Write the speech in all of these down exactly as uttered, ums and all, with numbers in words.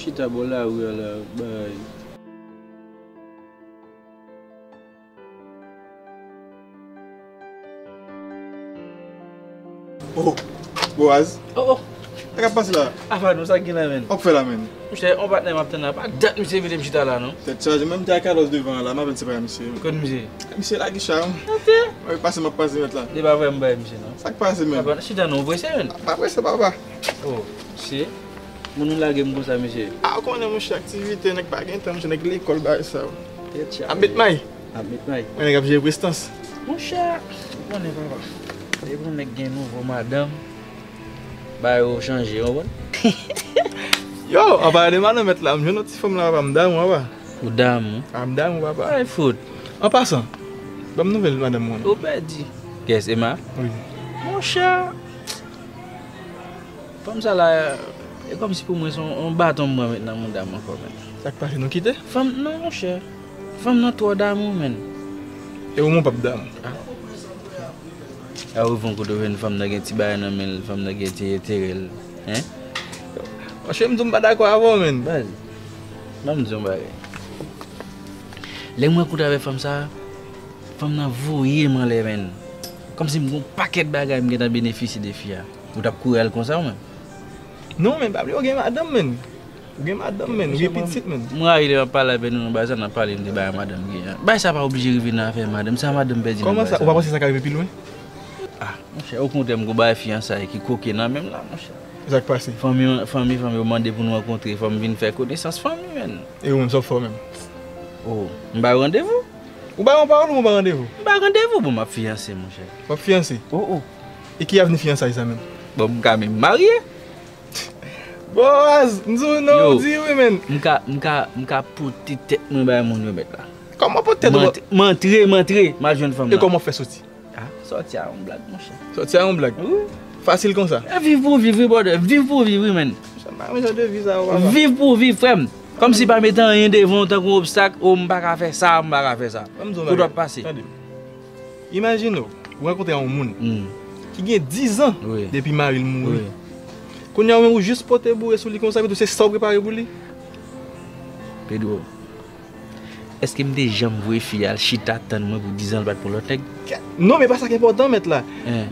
Chita bò lari a la, bay. Oh, Boaz. Oh, oh. Sa k ap pase la? Apa nou, sa k gen la, menn? Sa w ap fè la, menn? Monchè, yon patnè m ap tann la. Pa dat misye vide m chita la, non. Tèt chaje, menm te a katòz devan an la, m ap di se pa misye. Kot misye? Misye la ki cha, wi. Atè. Mwen pase, m ap pase mèt la. Li pa vre m bay misye, non. Sa k pase, menn? Apa, chita non, prese, menn. Pa prese, papa. Oh, misye. Moun ou lage m konsa, mesye? A, ou konnen, monchè, aktivite, nèg pa gen tan, monchè, nèg lekòl, bagay sa yo. Tèt chaje. Ap met may. Ap met may. Mwen, nèg ap jere prestans. Monchè, ou konnen, papa. Depi yon nèg gen nouvo madanm, bagay yo chanje, ou konprann? Yo, an palan de madanm mèt la, m jwenn yon ti fanm la, papa, m damou, papa. Ou damou? A, m damou, papa. Ay, fout. An pasan, ban m nouvèl madanm mwen. Ou pèdi. Kiyès, Emma? Wi. Monchè, fanm sa la, e kòmsi pou mwen se yon, yon baton m pran met nan mouda m ankò, menn. Sa k pase, nou kite? Fanm, non, monchè. Fanm nan twò damou, menn. E ou menm w p ap damou? A. A, ou von kote w jwenn fanm nan gen ti bagay nan men l, fanm nan gen ti enterè l, en? Monchè, m di w m pa dakò avè w, menn. Baz, ban m di w yon bagay. Lè m rankontre avèk fanm sa, fanm nan voye m anlè, menn. Kòmsi m gen yon pakèt bagay m gentan benefisye de fi a. Ou t ap kouri al konsa, ou menm? Non, menn, pa bliye, ou gen madanm, menn. Ou gen madanm, menn, ou gen pitit, menn. M rayi lè m ap pale avè nou nan bagay sa, n ap pale de bagay madanm gen an. Bagay sa pa oblije rive nan afè madanm, sa madanm pèdi nan bagay sa. Kòman sa? Ou pa panse sa ka rive pi lwen? A, monchè, okontrè, m gon bagay fiyansay ki koke nan men m la, monchè. Sa k pase? Fanmi, fanmi, fanmi yo mande pou nou rankontre, fò m vin fè konesans fanmi, menn. E ou menm, sa w fè ou menm? O, m bay randevou. Ou bay yon pawòl ou m bay randevou? M bay randevou, bon, m ap fiyanse, monchè. W ap fiyanse? O, o. E ki avni fiyansay sa menm? Bon, m ka menm marye. Boaz, m di w non, w di wi, menn. M ka, m ka, m ka pote tèt mwen bay moun yo mèt la. Kòman pote tèt ou? M antre, m antre, m antre, m al jwenn fanm nan. E kòman w fè soti? A, sòti a yon blag, monchè. Sòti a yon blag? Wi. Fasil konsa? E viv pou viv, wi, brother. Viv pou viv, wi, menn. Sa pa menm jan de vi sa, papa. Viv pou viv, frè m. Kòmsi pa mete anyen devan w tankou obstak, o, m pa ka fè sa, m pa ka fè sa. Kote w ap pase? Tande m. Imajine w, ou rankontre yon moun ki gen diz an depi mari l mouri. Kounye a ou menm ou jis pote boure sou li konsa, epi tou se sa w prepare pou li? Pedro, èske m te janm voye fi a al chita tann mwen pou diz an l pa t pran lòt nèg? Non, men pa sa k enpòtan, mèt la.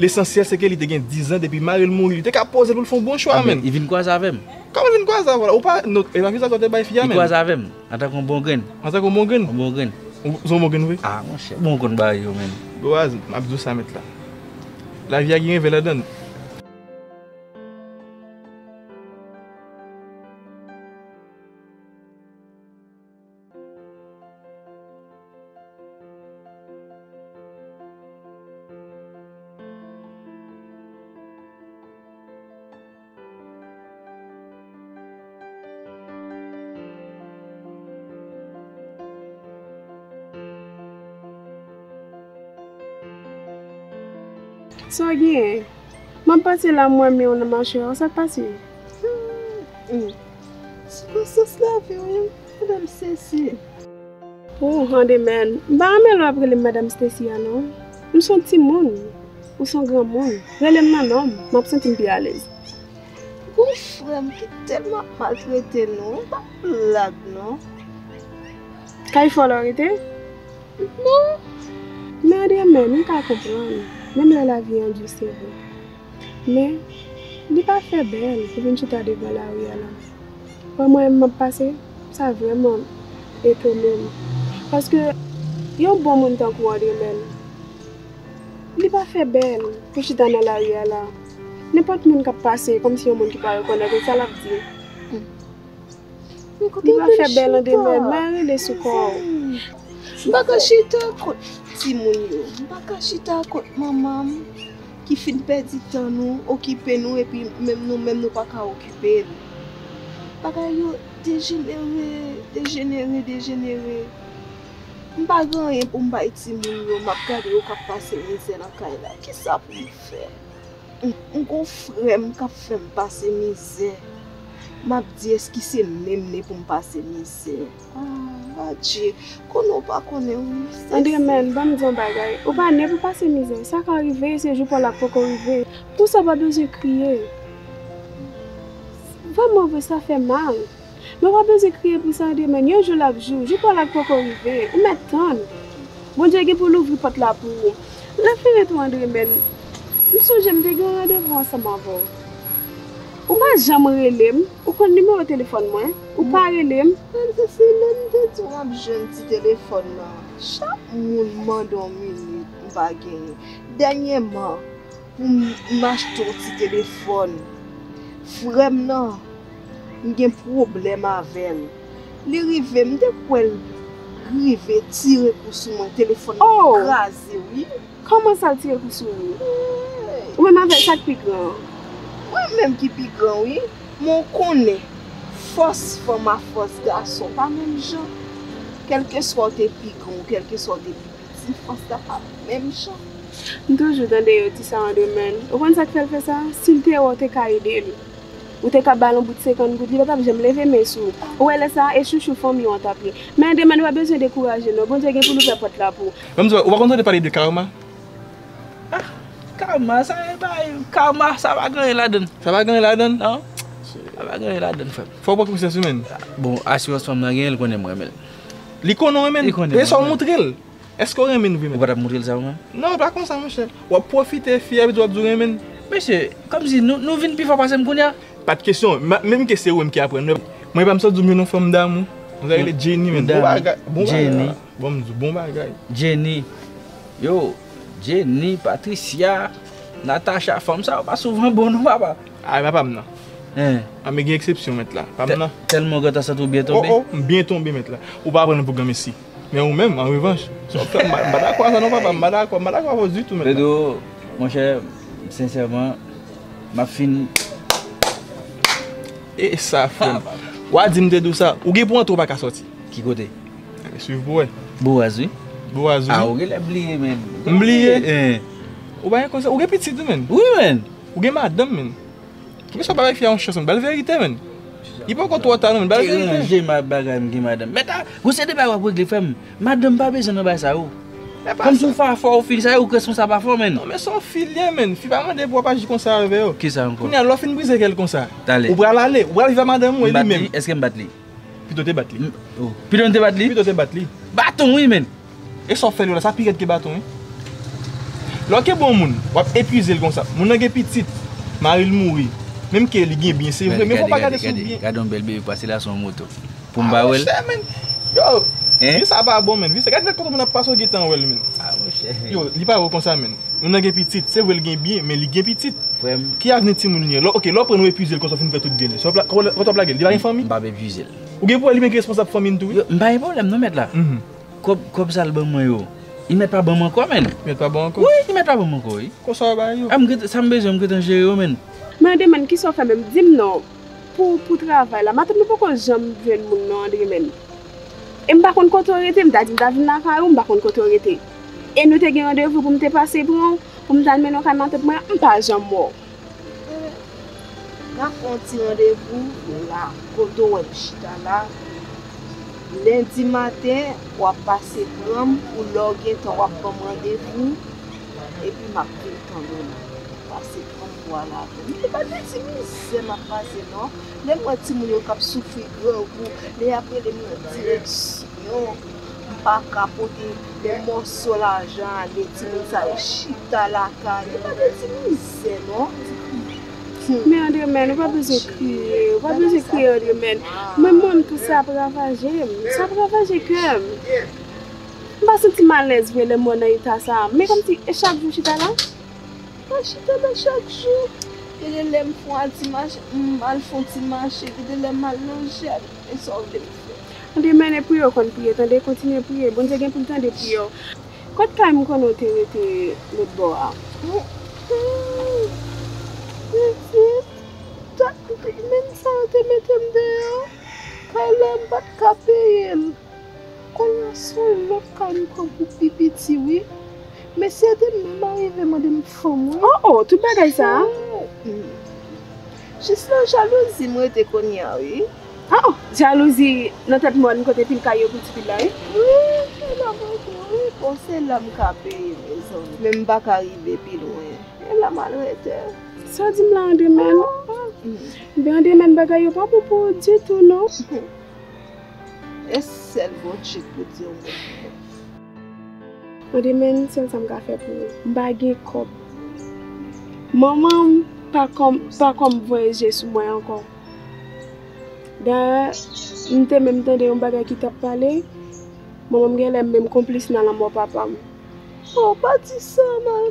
Lesansyèl se ke li te gen diz an depi mari l mouri, li te ka poze l pou l fè yon bon chwa, menn. Li vin kwaze avè m. Kòman l vin kwaze avè w la? Ou pa, non, e pa fi sa w te bay fi a, menn. Li kwaze avè m, antanke yon bon grenn. Antanke yon bon grenn? Yon bon grenn. Ou se yon bon grenn vre? A, monchè, bon, ou konn bagay yo, menn. Boaz, m ap di w sa, mèt la. Lavi a gen revè ladan l. Sa w gen? M ap pase la, m wè men w nan machè a, sa k pase? Hmm. Sikonstans lavi w, wi, madanm Stacy. Oh, Andemen, m pa renmen lè w ap rele m madanm Stacy a, non. M se yon timoun, ou se yon granmoun. Rele m nan non m, m ap santi m pi alèz. Gon frè m ki tèlman ap maltrete nou, e pa blag, non. Kay fò la w rete? Non. Men Andemen, m ka konprann, menm lè lavi an di, se vre. Men, li pa fè bèl pou vin chita devan lari a la. Wè mwen menm m ap pase, sa vrèman etone m. Paske, yon bon moun tankou Andemen, li pa fè bèl pou chita nan lari a la. Nenpòt moun k ap pase, kòmsi yon moun ki pa rekonèt ou, sa l ap di? Li pa fè bèl Andemen, mwen rele sou kò w. M pa ka chita kot timoun yo. M pa ka chita kot manman m ki fin pèdi tan nou, okipe nou, epi menm nou menm nou pa ka okipe l. Bagay yo dejenere, dejenere, dejenere. M pa gen anyen pou m bay timoun yo, m ap gade yo k ap pase mizè nan kay la. Kisa pou m fè? M, m gon frè m k ap fè m pase mizè. M ap di, èske se menm ne pou m pase mizè? Ah, Adje, konnen w pa konnen wi. Andemen, ban m di yon bagay. Ou pa ne pou pase mizè. Sa ka rive, se jou pa w la k poko rive. Pou sa, w pa bezwen kriye. Vrèman vre, sa fè mal. Men w pa bezwen kriye pou sa, Andremen. Yon jou l ap jou, jou pa w la k poko rive. Ou mèt tann. Bondye gen pou louvri pòt la pou ou. Lè fini tou, Andremen, m sonje m te gen yon randevou ansanm avè w. Ou pa janm rele m. Ou konn nimewo telefòn mwen. Ou pa rele m. Menm si se lè m te di w m ap jwenn ti telefòn nan. Chak moun mande yon minit, m pa genyen. Dènyèman, pou m, m achte yon ti telefòn. Frè m nan, m gen pwoblèm avè l. Li rive, m te kwè l rive tire kou sou mwen, telefòn nan kraze, wi. Kòman sa l tire kou sou ou? Ou menm avè l, sa k pi gran an? Mwen menm ki pi gran, wi. Men w konnen, fòs fanm a fòs gason pa menm jan. Kèlkeswa w te pi gran, kèlkeswa w te pi piti, fòs la pa menm jan. M toujou tande yo di sa, Andremen. Ou konn sa k fè l fè sa? Si l te wè w te ka ede l, ou te ka ba l yon bout senkant goud, li pa t ap janm leve men sou ou. Ou wè lè sa a, e chouchou fanmi w an t ap ye. Men Andremen, ou pa bezwen dekouraje non. Bondye gen pou l ouvè pòt la pou ou. Ban m di w, ou pa konn tande pale de karma? Ah, karma, sa e bay, karma, sa pa gen anyen ladann. Sa pa gen anyen ladann? Non. Sa pa gen anyen ladann, frè m. Fò w pran konsyans ou, menn. Bon, asirans fanm nan genyen, li konnen m renmen l. Li konnen w renmen l? Li konnen m renmen l. E sa w montre l? Èske w renmen l vre, menn? Ou pa t ap montre l sa ou menm? Non, pa konsa, monchè. W ap pwofite fi a, epi w ap di w renmen l. Mesye, kòmsi nou, nou vin pi fò pase m kounye a? Pa t kesyon. Menm ke se ou menm ki aprann mwen. Mwen pa m sot di w m jwenn yon fanm damou. Yon sa rele Jenny, menn. Bon bagay. Bon bagay. Jenny. Bon, m di w, bon bagay. Jenny. Yo, Jenny, Patricia, Natacha, fanm sa yo pa souvan bon non, papa. A, papa m nan. Hein. A, men gen eksepsyon, mèt la. Pa m nan. Tèlman w gentan santi w byen tonbe. Oh, oh, m byen tonbe, mèt la. Ou pa aprann pou granmesi. Men ou menm, an revanch, sa w fè, m pa, m pa dakò a sa non, papa, m pa dakò, m pa dakò avè w ditou, mèt la. Pedro, monchè, sensèman, m ap fin. E sa, frè m. W a di m te di w sa, ou gen pou antre, ou pa ka sòti. Ki kote? Ale swiv pou wè. Boaz, wi. Boaz, wi. Ah, ou genlè bliye, menn. M bliye? Eh. Ou pa gen konsa, ou gen pitit, wi, menn. Wi, menn. Ou gen madanm, menn. Kèlkeswa bagay fi a yon chans, menn. Ba l verite, menn. Li poko twò ta, non, menn. Ba l verite. Deranje ma-, bagay m gen madanm. Mèt a, gon seri de bagay w ap regle, frè m. Madanm pa bezwen nan bagay sa yo. Kòmsi w fè afè w, ou fin sa yo, ou k responsab afè w, menn. Non, men se yon fi l ye, menn. Fi pa mande pou w ap aji konsa avè yo. Kisa ankò? Kounye a, lè w fin brize kè l konsa, ou pral ale, ou pral viv ak madanm ou e li menm. M bat li? Èske m bat li? Pito te bat li. M, oh. Pito m te bat li? Pito te bat li. Baton, wi, menn. E sa w fè l yo la, sa pi rèd ke baton, wi. Lè w kenbe yon moun, w ap epuize l konsa. Moun nan gen pitit, mari l mouri. Menm ke li gen byen, se vre, men fò w pa gade sou byen. Gade yon bèl bebe pase la sou yon moto. Pou m pa wè l. Ah, monchè, menn. Yo, vi sa pa bon, menn. Vi sa, gade lè kote moun ap pase, w gentan wè l, menn. Ah, monchè. Yo, li pa bon konsa, menn. Moun nan gen pitit, se vre l gen byen, men li gen pitit. Frè m. Ki avni timoun li ye? Lè, ok, lè w pran w epuize l konsa, w fin fè tout byen li. Kote w ap lage l? Li pa gen fanmi? M p ap epuize l. Ou gen pou wè li menm ki responsab fanmi n tou, wi. Yo, m pa gen pwoblèm non, mèt la. Mhm. Kòb, kòb sa l ban mwen yo. Li mèt pa ban m ankò, menn. Li mèt pa ban w ankò? Wi, li mèt pa ban m ankò, wi. Konsa w bay yo? Ah, m gentan, sa m bezwen, m gentan jere yo, menn. Men Andremen, kisa w fè menm? Di m non. Pou, pou travay la, matant nou poko janm jwenn moun non, Andremen. E m pa konn kote w rete, m ta di m ta vin lakay ou, m pa konn kote w rete. E nou te gen randevou pou m te pase pran w, pou m t al mennen w kay matant mwen, m pa janm wè w. N a fè yon ti randevou la, kote w wè m chita la. Lendi maten, w ap pase pran m, ou lè w gen tan, w ap ban m randevou, epi m ap vin tande w. Pase pran m pou w al avè m. Men gade ti mizè m ap pase non. Lè m wè timoun yo k ap soufri grangou, lè y ap rele m nan direksyon, m pa ka pote yon mòso lajan ale, timoun sa yo chita lakay. Men gade ti mizè non. Men Andremen, ou pa bezwen kriye, ou pa bezwen kriye Andremen. Mwen menm tou sa ap ravaje m, sa ap ravaje kè m. M pa santi m alèz vre lè m wè w nan eta sa a. Men kòmsi e chak jou w chita la? Mwen chita la chak jou. Gen de lè m fè yon ti mache, m al fè yon ti mache, gen de lè m al nan jèn. E sa w vle m fè? Tande, men e priye w konn priye, tande, kontinye priye. Bondye gen pou l tande priye w. Kot kay m konnen w te rete lòt bò a? Pitit, dat, menm sa yo te mete m deyò. Kay la, m pa t ka peye l. Kounye a se yon lòt kay m pran pou pi piti wi. Mesye te menm arive mande m fanm wi. Oh, oh, tout bagay sa a? Wi. Jis nan jalouzi m rete kounye a wi. Oh, oh, jalouzi nan tèt mòn kote pil kay yo pi ti pil la wi. Wi, e la m rete wi. Bon, se la m ka peye mezanmi. Men m pa ka rive pi lwen. E la m al rete. Sa w di m la an demen? Ebyen, Andremen, bagay yo pa bon pou ou ditou, non. E sèl Bondye k pou di yon mo. Andremen, sèl sa m ka fè pou ou. M pa gen kòb. Manman m pa kòm, pa kòm voye je sou mwen ankò. Dayè, m te menm tande yon bagay ki t ap pale, manman m genlè menm konplis nan lanmò papa m. Oh, pa di sa, man.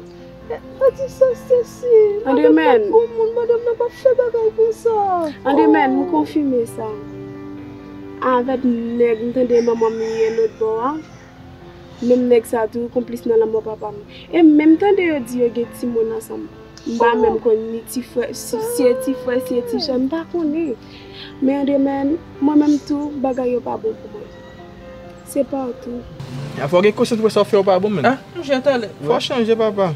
Pa di sa, Stacy. Madanm nan bon moun, madanm nan p ap fè bagay konsa. Andremen, m konfime sa. Avèk nèg m tande manman m ye lòt bò a. Menm nèg sa tou konplis nan lanmò papa m. E menm tande yo di yo gen timoun ansanm. M pa menm konn ni ti frè, si, si e ti frè, si e ti sè, m pa konnen. Men Andremen, mwen menm tou, bagay yo pa bon pou mwen. Se pa w tou. Ya, fò w gen konsyans pou sa w fè yo pa bon, menn. Ah, monchè, talè. Fò w chanje, papa.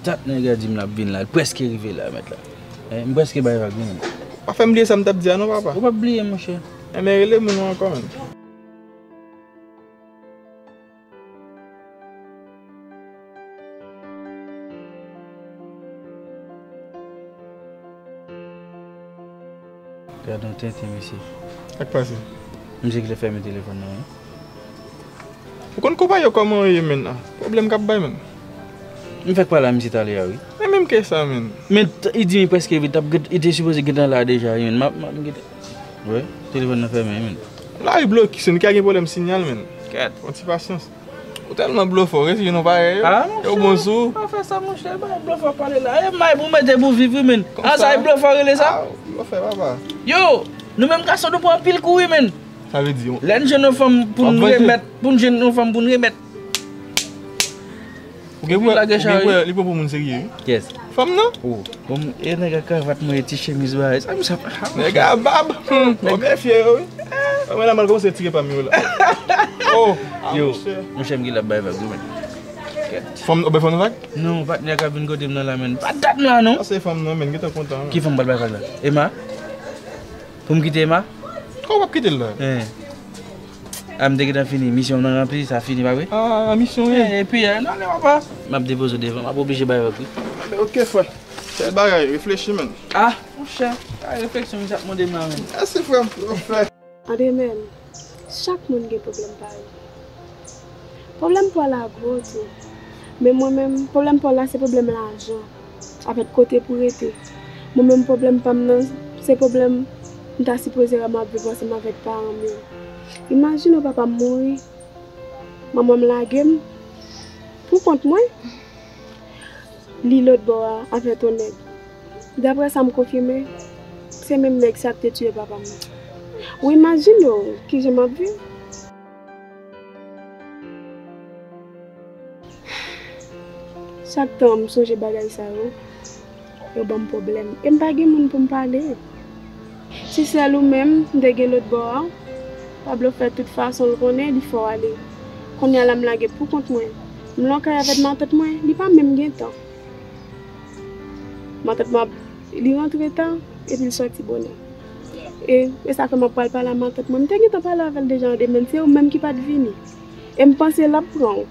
Dat nèg la di m l ap vin la, l prèske rive la, mèt la. Eh, m prèske bay vag, wi, menn. Pa fè m bliye sa m t ap di a non, papa. Ou p ap bliye, monchè. Enben, rele moun ou ankò, menn. Gad yon tenten, mesye. Sa k pase? Misye genlè fèmen telefòn nan, wi. Ou konn konpayi yo kòman yo ye, menn? Pwoblèm k ap bay, menn. M fèk pale a misye talè a, wi. Men menm ke sa, menn. Men t- li di m li prèske vin, t ap gen- li te sipoze gentan la deja, wi, menn. M ap, m ap gentan. Wè, telefòn nan fèmen, wi, menn. Lari bloke, se nou ki a gen pwoblèm sinyal, menn. Kèt, yon ti pasyans. Ou tèlman blofè, ou resi nou parèy yo. Ah, monchè, yo bon sou ou. Pa fè sa, monchè, pa blofè pale la. E may pou mete pou viv, wi, menn. Konsa. Ah, sa e blofè rele sa? Ah, blofè, papa. Yo, nou menm gason, nou pran anpil kou, wi, menn. Sa vle di, lè n jwenn yon fanm pou n remèt, pou n jwenn yon fanm pou n remèt. Ou gen pou wè, ou gen pou wè, li pran pou moun serye, wi. Kiyès? Fanm nan? Oh, bon, e nèg ak kravat mwen, e ti chemiz bagay. Sa, sa, nèg a bab. Hmm, ou byen fye yo, wi. Mwen la, m al kòmanse tire pa m yo la. Oh, ah, yo, monchè, m gen l ap bay vag, wi, men. Fanm, ou bay fanm nan vag? Non, patnè a ka vin kote m nan la, men. Pa dat m la, non. Sa se fanm nan, men, gentan kontan. Ki fanm m pral bay vag la? Emma? Pou m kite Emma? Kòman w ap kite l la? Hein. A, m te gentan fini. Misyon m nan ranpli, sa fini, pa vre? Ah, misyon, wi. Eh, epi, eh, non, non, papa. M ap depoze w devan, m ap oblije bay vag, wi. Anben, ok, frè. Sèl bagay, reflechi, menn. Ah, monchè, sa refleksyon misye ap mande m la, menn. Mèsi, frè m, frè. Andremen, chak moun gen pwoblèm pa yo. Pwoblèm pa w la gwo tou. Men mwen menm, pwoblèm pa w la se pwoblèm lajan, avèk kote pou rete. Mwen menm, pwoblèm pa m nan, se pwoblèm m ta sipoze wè m ap viv ansanm avèk paran m yo. Imajine w, papa m mouri, manman m lage m pou kont mwen. Li lòt bò a avèk yon nèg. Daprè sa m konfime, se menm nèg sa k te tiye papa m nan. Ou imajine w kijan m ap viv? Chak tan m sonje bagay sa yo, yo ban m pwoblèm. E m pa gen moun pou m pale. Si sèl ou menm m te gen lòt bò a, Pablo fè tout fason l konnen li fè w ale. Kounye a la m lage pou kont mwen. M lwen kay avèk matant mwen, li pa menm gen tan. Matant mwen ap, li rantre ta, epi l sòti bonè. E, e sa fè m ap pral pale a matant mwen. M te gentan pale avè l deja an demen, se ou menm ki pa t vini. E m panse l ap pran w.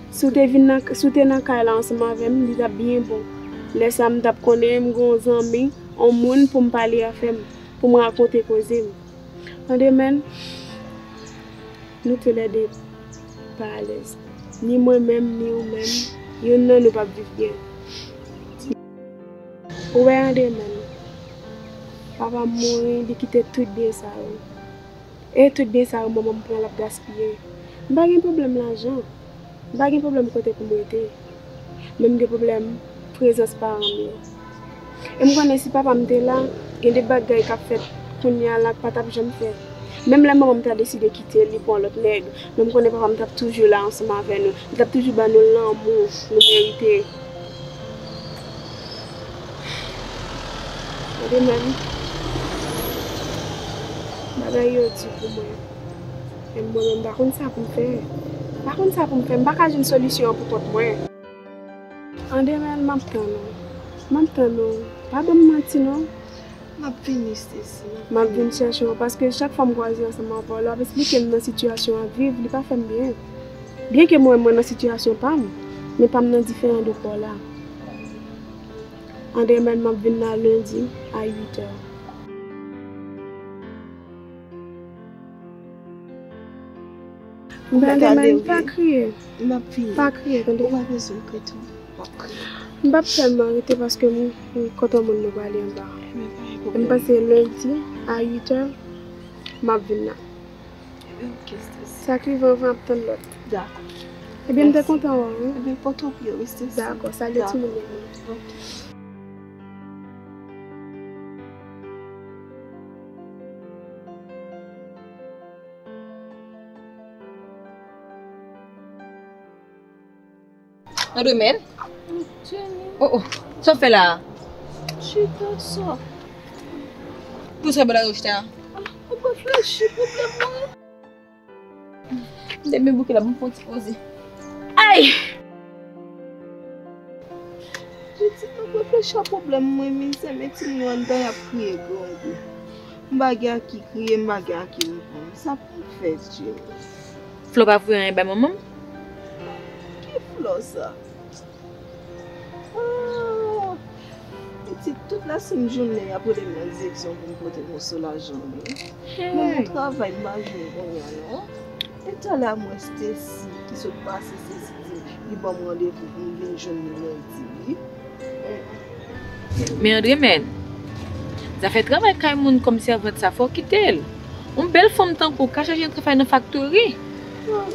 Si w te vin nan, si w te nan kay la ansanm avè m, li t ap byen bon. Lè sa a, m t ap konnen m gen yon zanmi, yon moun pou m pale afè m, pou m rakonte koze m. An demen, nou toulède pa alèz. Ni mwen menm, ni ou menm, youn nan nou p ap viv byen. Ou wè an demen, papa m mouri, li kite tout byen sa yo. E tout byen sa yo manman m pran l ap gaspiye. M pa gen pwoblèm lajan. M pa gen pwoblèm kote pou m rete. Men m gen pwoblèm prezans paran m yo. E m konnen si papa m te la, gen de bagay k ap fèt kounye a la k pa t ap janm fèt. Menm lè manman m ta deside kite l, li pran lòt nèg, men m konnen papa m t ap toujou la ansanm avè nou. Li t ap toujou ba nou lanmou nou merite. Tande menm. Bagay yo di pou mwen. Men mwen menm, m pa konn sa pou m fè. M pa konn sa pou m fè. M pa ka jwenn solisyon an pou kont mwen. An demen, m ap tann ou. M ap tann ou. Pa ban m manti, non. M ap vini, Stacy. M ap vin chèche w, paske chak fwa m kwaze ansanm avè w, lè w ap esplike m nan sitiyasyon w ap viv, li pa fè m byen. Byenke mwen, mwen nan sitiyasyon pa m, men pa m nan diferan de pa w la. Andremen, m ap vin la lendi a uit è. Andremen, pa kriye. M ap vini. Pa kriye, tande. Ou pa bezwen kriye tou. M ap kriye. M p ap tèlman rete paske m, m kontan moun nou pale anba. Ebyen, pa gen pwoblèm. M panse lendi a uit è, m ap vin la. Ebyen, ok, Stacy. Sa k rive anvan ap tann lòt. Dakò. Ebyen, m te kontan wè w, wi. Ebyen, pote w byen, wi, Stacy. Dakò, salye timoun yo. Ok. Andremen? Jenny. Oh, oh. Sa w fè la a? Chita, sa. Pou sa bò la rejte a? Ah, ou pa reflechi pwoblèm mwen. M te byen bouke la, ban m fè yon ti poze. Ay! Pitit, m ap reflechi a pwoblèm mwen, mizè, men timoun yo anndan y ap kriye grangou. M pa gen a ki kriye, m pa gen a ki reponn. Sa pou m fè, Jenny? Flò pa voye anyen bay manman m? Ki Flò sa? Ah! Pitit, tout lasenn jounen, y ap rele m nan direksyon pou m pote moso lajan, wi. Hey! Men bon travay, m pa jwenn kounye a, non. E talè a m wè Stacy ki sot pase, Stacy di li ban m randevou pou m vin jwenn li lendi, wi. Men Andremen, zafè travay kay moun kòm sèvant sa, fò w kite l. Yon bèl fanm tankou w ka chache yon travay nan faktori. Ah,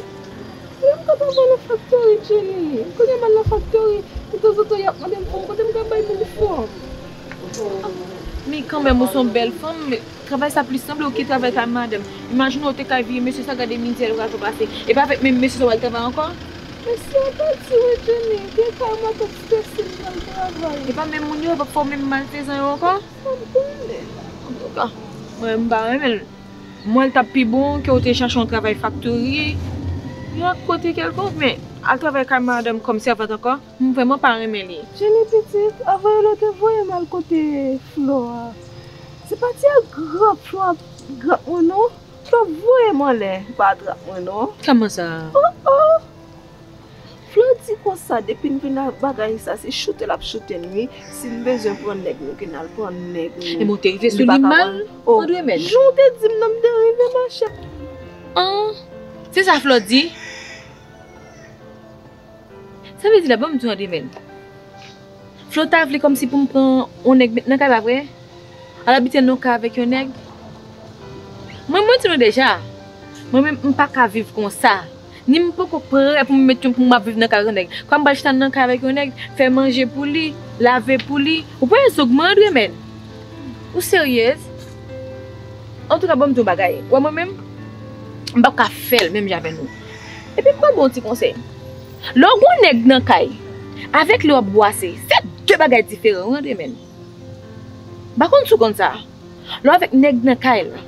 men m ka travay nan faktori, Jenny. Kounye a m al nan faktori, tanzantan y ap mande m fòm, kote m ka bay moun fòm? Men kanmenm, ou se yon bèl fanm, travay sa plis sanble w ki travay kay madanm. Imajine w te ka vire mesye sa, gade mizè l pral fè pase. E pa avèk menm mesye sa w al travay ankò? Mesye a pati, wi, Jenny. Gen kay matant Stacy m pral travay. E pa menm moun yo, yo p ap fè w menm malfezan yo ankò? Sa m konnen. Antouka, mwen, m pa renmen l. Mwen, l t ap pi bon ke w te chache yon travay faktori, yon lòt kote kèlkonk, men al travay kay madanm kòm sèvant ankò, m vrèman pa renmen li. Jenny pitit, avan yè lè w te voye m al kote Flò a. Se pati a grap Flò ap grap mwen non. Flò voye m anlè, pa trap mwen non. Kòman sa? Oh, oh. Flò di konsa, depi n vin ak bagay sa, se choute l ap choute n, wi. Si n bezwen pran nèg nou, ke n al pran nèg nou. E mwen te rive sou li mal, Andremen. Jan w te di m nan, m te rive, machè. An, se sa Flò di? Sa vle di la, ban m di w, Andremen. Flò ta vle kòmsi pou m pran yon nèg met nan kay, pa vre? Al abite nan yon kay avèk yon nèg? Mwen, mwen di nou deja, mwen menm, m pa ka viv konsa. Ni m poko prè pou m met yon, pou m ap viv nan kay yon nèg. Kwa m pral chita nan kay avèk yon nèg, fè manje pou li, lave pou li. Ou pran egzanp mwen, Andremen? Ou seryez? Antouka, ban m di w bagay. Ou wè mwen menm, m p ap ka fè l menm jan avè nou. Epi m pral ba w yon ti konsèy. Lè w gen yon nèg nan kay, avèk lè w ap bwase, se de bagay diferan, wi, Andremen. M pa konn si w konn sa. Lè w avèk nèg nan kay la,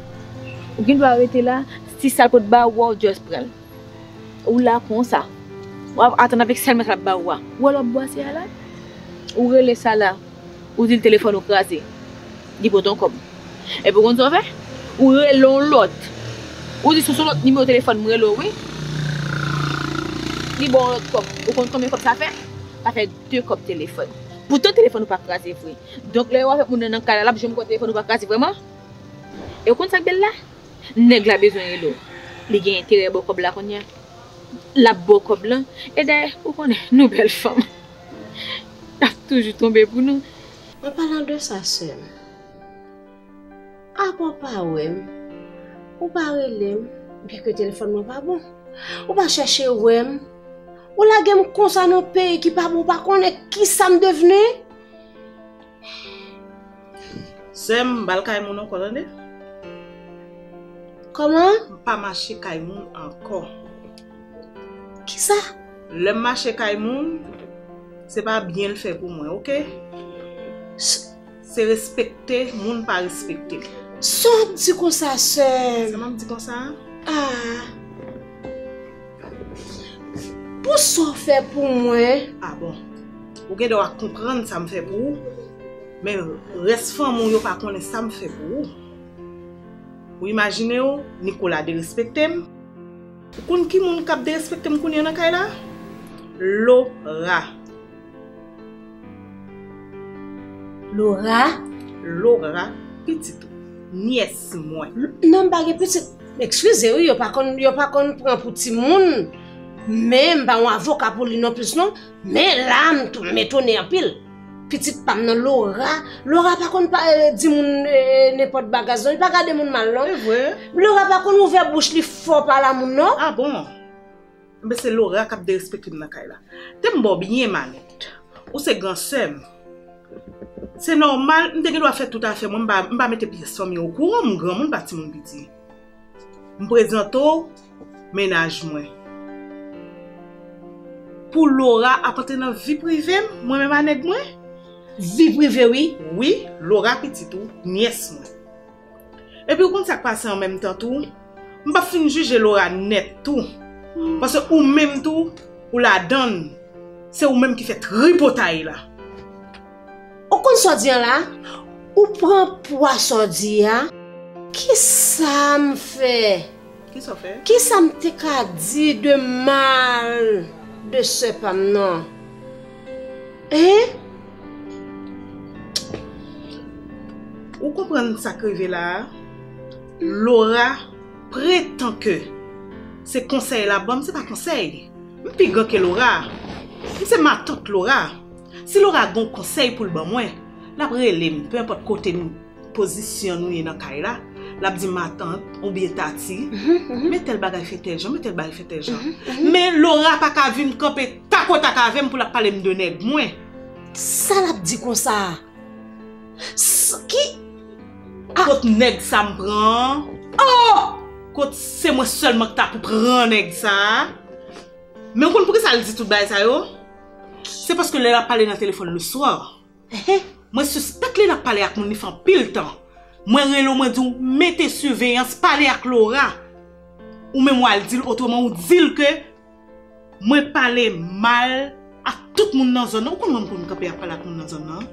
ou gen dwa rete la, si sa l pot ba ou a, ou just pran l. Ou la konsa. W ap atann avèk sèlman sa l ap ba ou a. Ou wè lè w ap bwase a la, ou rele sa la, ou di l telefòn ou kraze. Li pote yon kòb. Epi ou konn sa w fè? Ou rele yon lòt. Ou di, "Se sou lòt nimewo telefòn m rele w, wi." Li ba w yon lòt kòb. Ou konn konbyen kòb sa fè? Sa fè de kòb telefòn. Poutan telefòn ou pa kraze vre. Donk, lè w avèk moun nan nan kay la, l ap janm kwè telefòn ou pa kraze vrèman? E ou konn sa k bèl la? Nèg la bezwen rele w. Li gen enterè ba w kòb la kounye a. L ap ba w kòb lan. E dayè, ou konnen, nou bèl fanm. L ap toujou tonbe pou nou. An palan de sa, sè m, apa w pa wè m? Ou pa rele m, byenke telefòn mwen pa bon. Ou pa chèche wè m. Ou lage m konsa nan yon peyi ki pa bon, ou pa konnen kisa m devni. Sè m, m pa al kay moun ankò, tande? Kòman? M pa mache kay moun ankò. Kisa? Lè m mache kay moun, se pa byen l fè pou mwen, oke? S- Se respekte moun pa respekte. Sa w ap di konsa, sè m? Sa m ap di konsa? Ah. Pou sa w fè pou mwen. Ah bon. Ou gen dwa konprann sa m fè pou ou, men rès fanmi w yo pa konnen sa m fè pou ou. Ou imajine w, Nicolas derespekte m? Ou konn ki moun k ap derespekte m kounye a nan kay la? Laura. Laura. Laura, pitit ou, nyès mwen. Non, m pa gen pitit. Eskize wi, yo pa konn, yo pa konn pran pou timoun. Men m pa yon avoka pou li non plis non. Men la, m tou, m etone anpil. Pitit pa m nan Laura. Laura pa konn pa, eh, di moun, eh, nenpòt bagay non. Li pa gade moun mal non. E vre. Laura pa konn ouvè bouch li fò pale a moun non. A bon? Enben se Laura k ap derespekte m nan kay la. Te m ba w byen manèt. Ou se gran sè m. Se nòmal, m te gen dwa fè tout afè mwen, m pa, m pa mete pyès fanmi okouran, m granmoun, m pa timoun piti. M prezante w mennaj mwen. Pou Laura ap antre nan vi prive m, mwen menm a nèg mwen? Vi prive wi. Wi, Laura pitit ou, nyès mwen. Epi ou konn sa k pase an menm tan tou? M p ap fin jije Laura nèt tou. Paske ou menm tou, ou ladann. Se ou menm ki fè tripotay la. Ou konn sa w di an la? Ou pran pwa sa w di a? Kisa m fè? Kisa w fè? Kisa m te ka di de mal de sè pa m nan? Hein? Ou konprann sa k rive la a? Laura pretan ke se konsèy l ap ban m, se pa konsèy. M pi gran ke Laura. M se matant Laura. Si Laura gen yon konsèy pou l ban mwen, l ap rele m, pe enpòt kote n pozisyon nou ye nan kay la, l ap di m, "Matant oubyen Tati, men tèl bagay fè tèl jan, men tèl bagay fè tèl jan." Men Laura pa ka vin kanpe takotak avè m pou l ap pale m de nèg mwen. Sa l ap di konsa? S- ki Kot nèg sa m pran? Oh! Kot se mwen sèlman k ta pou pran nèg sa? Men ou konn poukisa l di tout bagay sa yo? Se paske lè l ap pale nan telefòn leswa, mwen sispèk li l ap pale ak moun li fè anpil tan. Mwen rele w, mwen di w mete siveyans, pale ak Laura. Ou menm w al di l, otreman ou di l ke mwen pale mal ak tout moun nan zòn nan. Ou konn wè m konn kanpe ap pale ak moun nan zòn nan?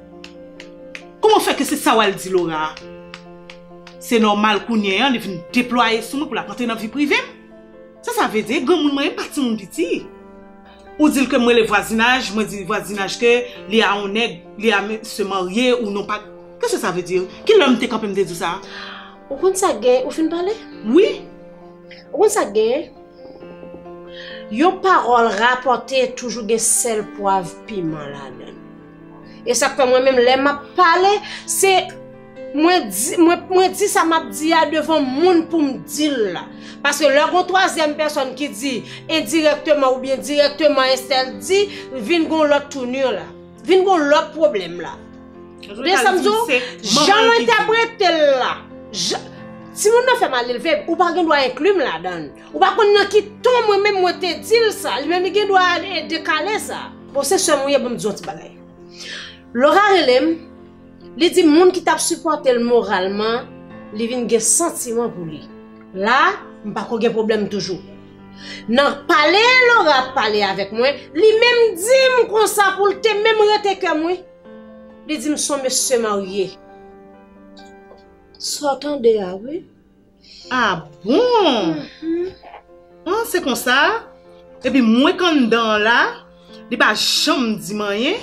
Kòman fè ke se sa w al di Laura a? Se nòmal kounye a li vin deplwaye sou mwen pou l ap antre nan vi prive m. Sa sa vle di? E granmoun mwen ye, pa timoun piti. Ou di l ke m rele vwazinaj, mwen di vwazinaj ke li a yon nèg, li a se marye ou non pa. Kisa sa vle di? Ki lè m te kanpe m te di w sa? Ou konn sa k gen, ou fin pale? Wi. Ou konn sa k gen? Yon pawòl rapòte toujou gen sèl pwav piman ladan l. E sa k fè mwen menm lè m ap pale, se mwen di, mwen, mwen di sa m ap di a devan moun pou m di l la. Paske lè gon twazyèm pèsòn ki di endirèkteman oubyen dirèkteman Estelle di, vin gon lòt tournure la. Vin gon lòt pwoblèm la. Ou tande sa m di w? Jan w entèprete l la. Jan, timoun nan fè malelve, ou pa gen dwa enkli m ladan l. Ou pa konn nan ki ton mwen menm mwen te di l sa. Li menm li gen dwa, eh, dekale sa. Bon, se sè m ou ye, ban m di w yon ti bagay. Laura rele m, li di moun ki t ap sipòte l moralman, li vin gen santiman pou li. La, m pako gen pwoblèm toujou. Nan pale Laura ap pale avèk mwen, li menm di m konsa pou l te menm rete kè m wi. Li di m se yon mesye marye. Sa w tande a wi. Ah bon? An, se konsa? Epi mwen k anndan an la, li pa janm di m anyen.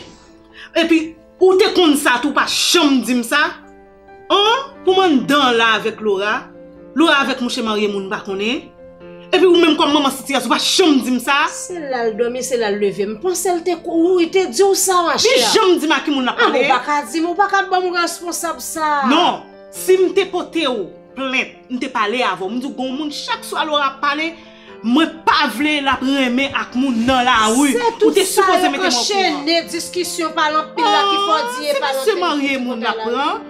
Epi ou te konn sa tou, ou pa janm di m sa. An, pou m anndan an la avèk Laura, Laura avèk mouche marye moun pa konnen. Epi ou menm kòm manman sitiyasyon, ou pa janm di m sa. Se la l dòmi, se la l leve. M panse l te kou, wi, te di w sa, machè. Li janm di m a ki moun l ap pale. Ah, ou pa ka di m, ou pa ka ban m responsab sa. Non, si m te pote w plent, m te pale avè w. M di w gon moun chak swa Laura ap pale, mwen pa vle l ap renmen ak moun nan lari. Ou te sipoze mete m okouran. Se tout sa yo k anchene diskisyon pale anpil la ki fè w di e pale anpil. Se mesye marye moun l ap pran.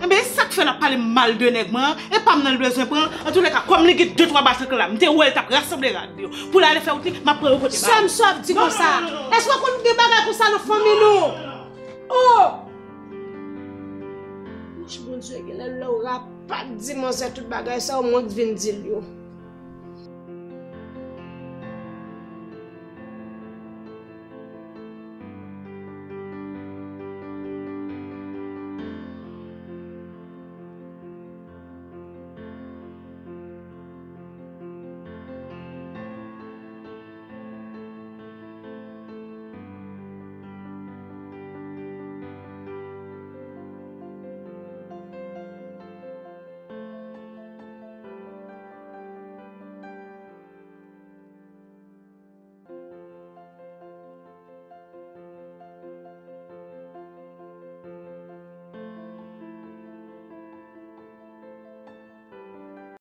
Enben, e sa k fè l ap pale m mal de nèg mwen an? E pa m nan l bezwen pran. Antoulèka, kòm li gen de twa batrik la, m te wè l t ap rasanble rad li yo pou l ale fè wout li, m ap pran yo pote ba l. Sè m, sa w ap di konsa? Èske w konn gen bagay konsa nan fanmi nou? Oh! Mouch Bondye, genlè Laura pa t di manzè tout bagay sa yo, mwen k vin di l yo.